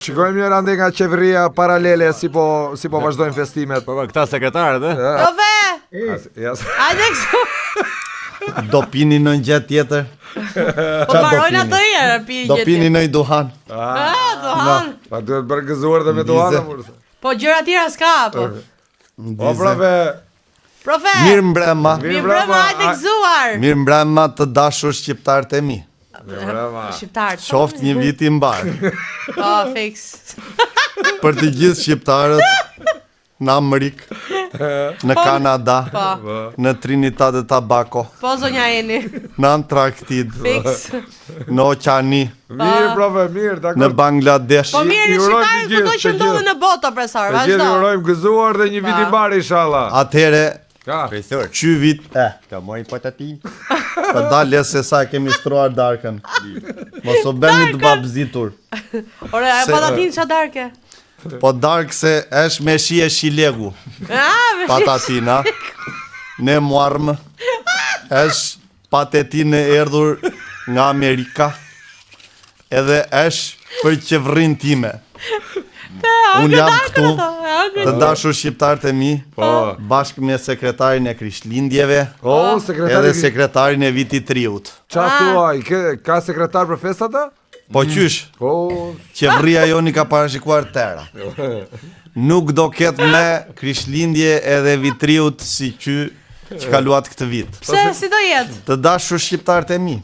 Shikojmë një herë andej nga qeveria paralele si po si po vazhdojnë festimet. Po po, këta sekretarët, ë? Po ve! As, jas. Hajde kështu. Do pini në një gjë tjetër? Po Qa do mbarojnë pini? ato herë, pi Do gjë pini tjetër. në një duhan? Ah, duhan. Pa duhet bërë gëzuar dhe me duhan. Ndize. Po gjëra tjera s'ka, po. Po profe, Profe. Mirë mbrëma. Mirë mbrëma, hajde gëzuar. Mirë mbrëma të dashur shqiptarët e mi. Mirë mbrëma. Shqiptar. Qoftë një vit i mbarë Po, fiks. për të gjithë shqiptarët në Amerikë, në Kanada, Po. në Trinidad e Tobago, Po zonja Eni. në Antarktid, Fiks. në Oqeani, Mirë profe, mirë, në dakor. Bangladesh. Po mirë I urojmë shqiptarët të kudo gjithë, që të ndodhen gjithë. në botë, o profesor, Të gjithë vazhdo. ju urojmë gëzuar dhe një vit i Pa. mbarë inshallah. Atëhere, Ka. Profesor, ky vit e të mori patatin. Pa dalje se sa e kemi shtruar darkën. Mos u bëni të babzitur. Ore, ajo Se- patatin ça darke? Po darkë se është me shije shilegu. Ah, me shije. Patatina. Ne muarmë. Është patetinë e erdhur nga Amerika. Edhe është për qevrin time. Unë jam këtu, të dashur shqiptarët e mi, Po. bashkë me sekretarin e Krishtlindjeve, O, sekretari. edhe sekretarin e vitit triut. Qa thua, i ke, ka sekretar për festat a? Po qysh, Po, qeveria jonë i ka parashikuar tëra. Nuk do ketë me Krishtlindje edhe vitriut si qy që kaluat këtë vit. Pse si do jetë? Të dashur shqiptarët e mi,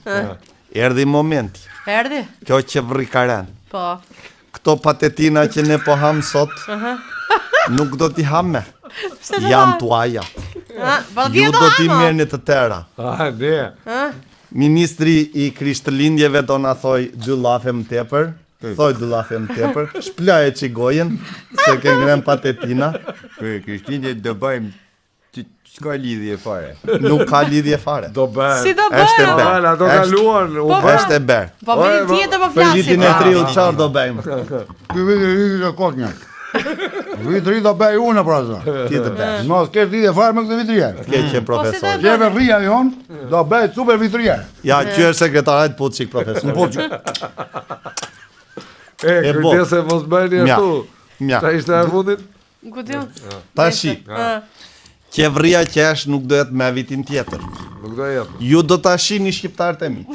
erdhi momenti. Erdhi? Kjo qeveri ka rënë. Po. Këto patetina që ne po ham sot, nuk do t'i ham me. Pse do Janë ha? tuaja. Ah, Po Ju do do t'i ha, mo. merrni të tëra. a, ne. Ministri i Krishtlindjeve do na thoj dy llafe më tepër. Thoj dy llafe më tepër. Shplaje çigojën se ke ngrën patetina. Për Krishtlindje do bëjmë që s'ka lidhje fare. Nuk ka lidhje fare. Do bëhen. Si do Është e bëjmë? bërë. Bëhen, ato Është- kaluan, u Po, bërë. Është e bërë. Po Ore, vitin po, tjetër po Për flasim. vitin e triut çfarë do bëjmë? Ky vit i ri do kot një. Vit ri do bëj unë pra zë. Ti të bësh. Mos kesh lidhje fare me këtë vit ri. Ke qenë Po si do profesor. e bëjmë? Qeveria jon do bëj super vit ri. Ja, ky është sekretarit Puçik profesor. Puçik. E, E bo. kujdes se mos bëni Mja. ashtu. Mja. Qa ishte e fundit? Ku ti? Tashi, Ah. qeveria që është nuk do jetë me vitin tjetër. Nuk do jetë. Ju do ta shihni shqiptarët e mi.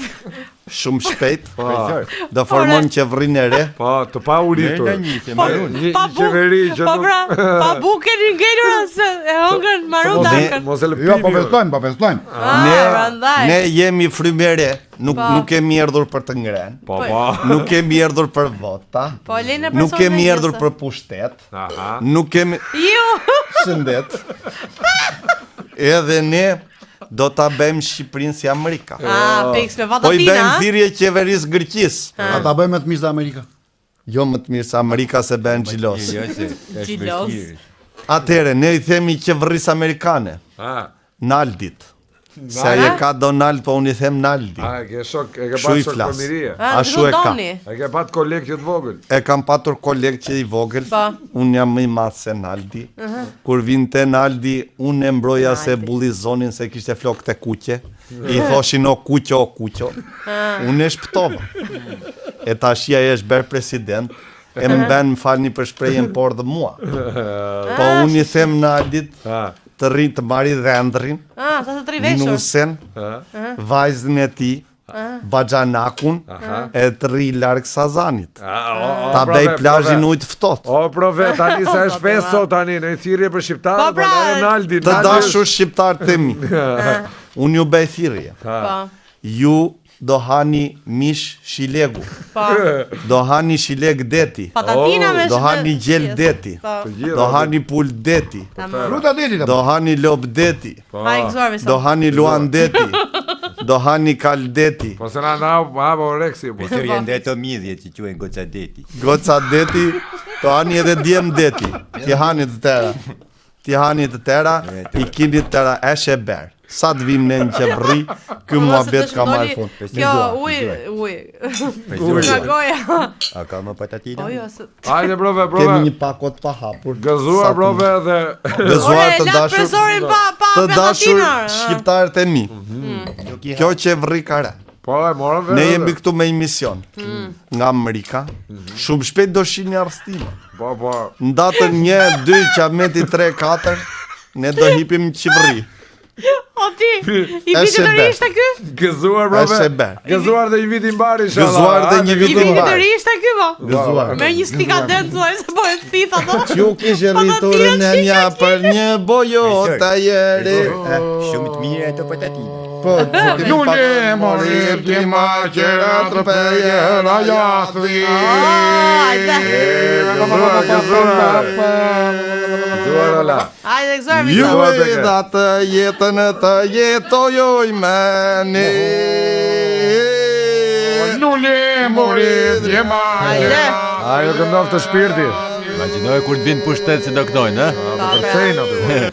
Shumë shpejt. Profesor, Do formojmë qeverinë e re. Po, të pa uritur. merr nga një se Po, marrun. Një pa një buk, qeveri që po nuk pra, pa bukë keni ngelur se e hëngën marun Mos, darkën. mos e lëpini. Jo, po festojmë, po festojmë. Ah, Ne prandaj. ne jemi frymë e re, nuk Po. nuk kemi erdhur për të ngrënë. Po, po. Nuk kemi erdhur për vota. Po lene Nuk personin kemi e erdhur gjithë. për pushtet. Aha. Nuk kemi Ju. shëndet. Edhe ne do ta bëjmë Shqipërinë si Amerika. Ah, fiks me Po i patatina. bëjmë a? thirrje qeverisë Greqisë. A ta bëjmë me të mirë se Amerika. Jo më të mirë se Amerika se bën xhilos. Jo se është Gjilos. vështirë. Atëherë ne i themi qeverisë amerikane, Ah, Naldit. Se ai e ka Donald, po unë i them Naldi. a, e ke shok, e ke Kështu pas i shok flas. fëmirie. Ah, Ashtu e ka. Doni. E ke pat koleg që të vogël. E kam patur koleg që i vogël. Po. Unë jam më i madh se Naldi. Kur vinte Naldi, unë e mbroja se Naldi. bullizonin se kishte flokët e kuqe. I thoshin o kuqo, o kuqo. Unë e shpëtova. E tash ai është bërë president. E më bën më falni për shprehjen por dhe mua. Po unë i them Naldit Ah, të rri të marri dhendrin, Ah, sa të tri veshur. nusen, ah. vajzën e tij, baxhanakun, e të rri larg Sazanit. Ah, o, o, Ta profe, bëj plazhin profe. ujë të ftohtë. O, profe, tani se është festë sot tani, në thirrje për shqiptarët, Po, pra. po Naldi, Të Naldi dashur shqiptarët e mi. Unë ju bëj thirrje. Po. Ju do hani mish shilegu, Po. do hani shileg deti, Patatina me do hani gjel deti, Po. Të gjitha, do hani pul deti, Tamam. Fruta detit apo? do hani lop deti, Po. Haj gëzuar do sot. hani luan deti, do hani kal deti, Po se na na ha po oreksi po. Profesor janë dhe ato midhje që quhen goca deti. goca deti, do hani edhe djem deti. Ti hani të tëra. Ti hani të tëra, i kini të tëra, është e berë. Sa të vim ne në qeveri, ky Po, muhabet ka marrë fund. Kjo uj, uj. Profesor, Nga goja. a ka më patatina? Po jo, se Hajde profe, profe. Kemi një pako të pahapur. Gëzuar Sa të- profe dhe Gëzuar Ore, të la dashur. profesorin pa pa Të dashur patatina. shqiptarët e mi. Nuk i Kjo qeveri ka rënë. Po, e morëm vesh. Ne jemi këtu me një mision nga Amerika. Shumë shpejt do shihni arrestimin. Po, po. Në datën 1, 2, Qameti 3, 4, ne do hipim në Qivri. O ti, i Është vitit të e ri be. ishte ky? Gëzuar bro. Është e be. Gëzuar dhe një vit i mbar inshallah. Gëzuar dhe një I vit i vitit mbar. të ri ishte ky po? Gëzuar. Me një stikadent thuaj se po e thith ato. Ju kishe Po, do rritur tjerë në që një për një bojo të jeri. Shumë të mira ato patatine. Po, Lule mori ti ma qera të peje ra jathvi. Hajde. Gëzuar, gëzuar. Gëzuar ola. Hajde gëzuar Ju Vico. e dhatë jetën të jetojoj me ne. Lule mori ti ma Hajde. qera. Ajo këndoftë shpirti. Imagjinoj kur të vinë pushtet si do këndojnë, ë? Do kërcejnë aty.